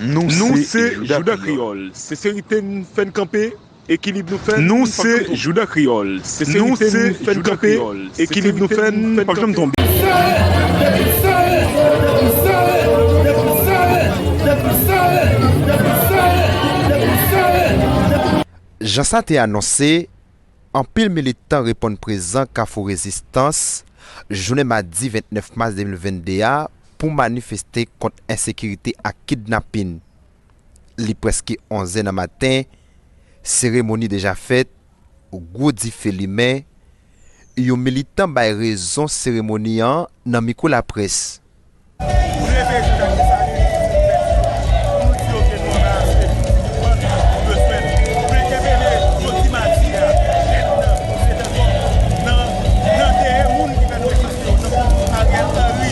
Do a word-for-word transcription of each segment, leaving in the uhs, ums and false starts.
Nou se Jouda Kreyòl. Senserite n fè n kanpe, ekilib nou fè n. Nou se Jouda Kreyòl. Senserite n fè n kanpe, ekilib nou fè n pa janm tonbe. Jan sa te anonse, anpil militan reponn prezan Kafou Rezistans, jounen madi vennèf mas de mil vennde a, pou manifeste kont ensekirite ak kidnapin. Li prèske onzè nan maten, seremoni deja fèt, gwo dife limen. Yon militan bay rezon seremoni an nan mikwo laprès. Nou leve jouda Desalin, pou nou di yo ke nou anbarase, nou bezwen, nou entèpele jodi madi a, nèt nan, konsekanman, nan, nan dèyè moun ki fè nou Ariel Henry,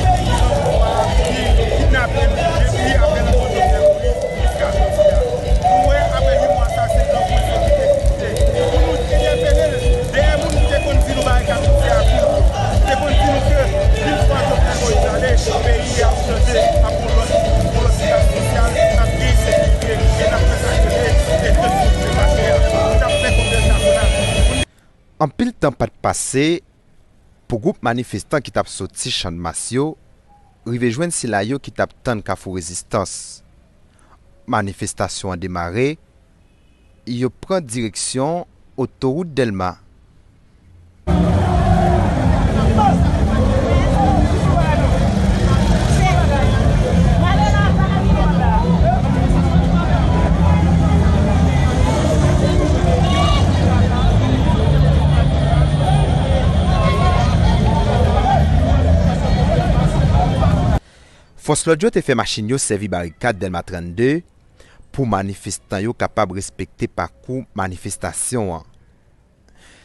ki kidnape nou depi apre lanmò Jovenel Moïse jiska jodi a. Nou wè apre uit mwa sa, se gran prizon ki te kite. Pou nou entèpele l, dèyè moun ki te konn di nou bagay k ap pase a Koup yo, ki te konn di nou ke yon fwa Jovenel Moïse ale, peyi a ap chanje, ap gon lòt, gon lòt sitiyasyon sosyal, n ap gen sekirite, e n ap fè sa k rele, e ke sou se mache a, n ap fè kongrè nasyonal. Anpil tan pa t pase pou gwoup manifestan ki t ap soti Channmas yo rive jwenn sila yo ki t ap tann Kafou Rezistans. Manifestasyon an demare, yo pran direksyon otowout Dèlma. Fòs lòd yo te fè machin yo sèvi barikad Dèlma trannde pou manifestan yo kapab respekte pakou manifestasyon an.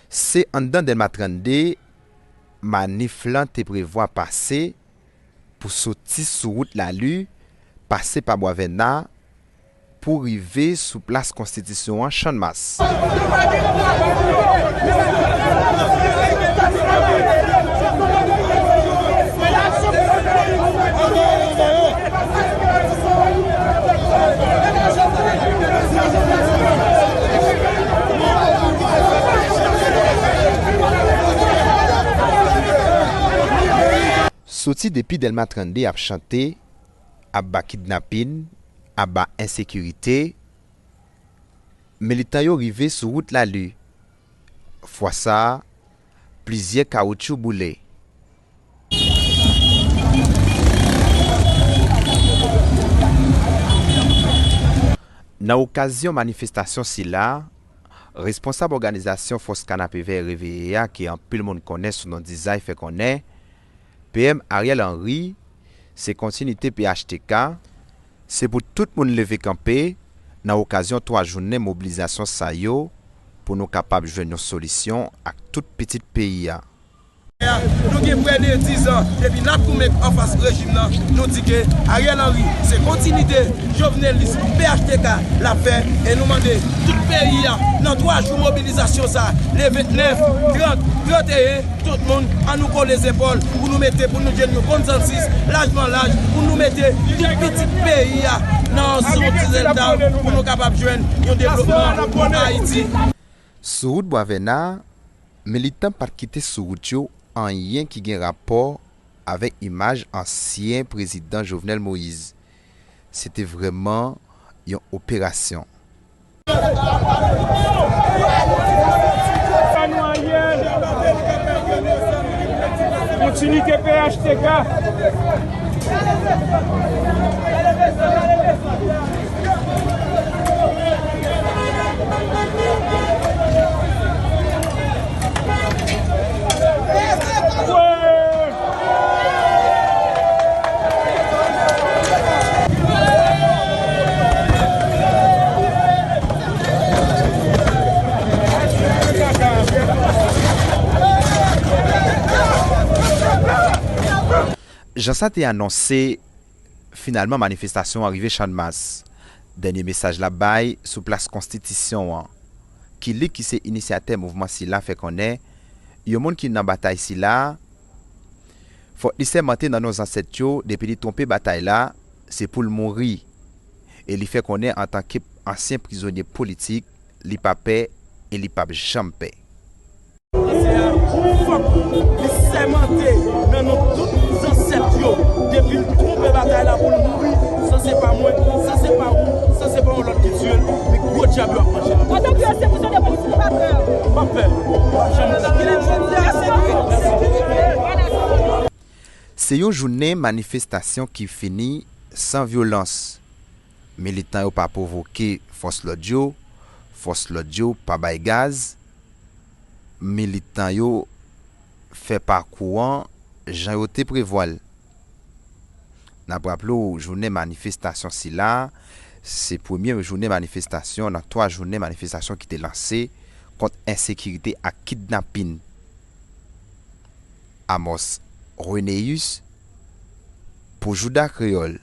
Se anndan Dèlma trannde manif lan te prevwa pase pou soti sou wout Lali, pase pa Bwa Vèna, pou rive sou plas Konstitisyon an, Channmas. Soti depi Dèlma trannde ap chante, ap ba kidnapin, ap ba ensekirite, militan yo rive sou wout Lali. Fwa sa a, plizyè kawotchou boule. Nan okazyon manifestasyon sila, responsab òganizasyon Fòs Kanapevè Reveye a, ke anpil moun konnen sou non Dizay, fè konnen P M Ariel Henry se kontinite P H T K, se pou tout moun leve kanpe nan okazyon twa jounen mobilizasyon sa yo pou nou kapab jwenn yon solisyon ak tout pitit peyi a. Nou gen prè de diz an depi n ap goumen anfas rejim nan. Nou di ke Ariel Henry se kontinite jovenelis P H T K l ap fè, e nou mande tout peyi a nan twa jou mobilizasyon sa, le vennèf, trant, tranteyen, tout moun, an nou kole zepòl pou nou mete, pou nou jwenn yon konsansis lajman laj, pou nou mete tout pitit peyi a nan yon ti dèlta pou nou kapab jwenn yon devlopman pou Ayiti. Sou wout Bwa Vèna, militan pa t kite sou wout yo anyen ki gen rapò avèk imaj ansyen prezidan Jovenel Moïse. Se te vrèman yon operasyon. Kontinite P H T K. Jan sa te anonse, finalman manifestasyon an rive Channmas. Dènye mesaj l ap bay sou plas Konstitisyon an. Ki li ki se inisyatè mouvman sila fè konnen, yon moun ki nan batay sila, fòk li sèmante nan non zansèt yo, depi li twonpe batay la, se pou l mouri. e li fè konnen antanke ansyen prizonye politik, li pa pè e li p ap janm pè. Fòk li sèmante nan non tout zansèt yo depi l twonpe batay la pou l mouri. Sa se pa mwen, sa se pa ou, sa se pa yon lòt ki tiye l, men gwo dyab yo ap manje l. Antanke yo se prizonye politik, nou pa pè. Pa pè. Pa janm pè. Kilè jodi a se nou. Se yon jounen manifestasyon ki fini san vyolans. Militan yo pa pwovoke fòs lòd yo, fòs lòd yo pa bay gaz, militan yo fè pakou an jan yo te prevwa l. N ap raple w, jounen manifestasyon sila, se premye jounen manifestasyon nan twa jounen manifestasyon ki te lanse kont ensekirite ak kidnapin. Amos Renéus, pou Jouda Kreyòl.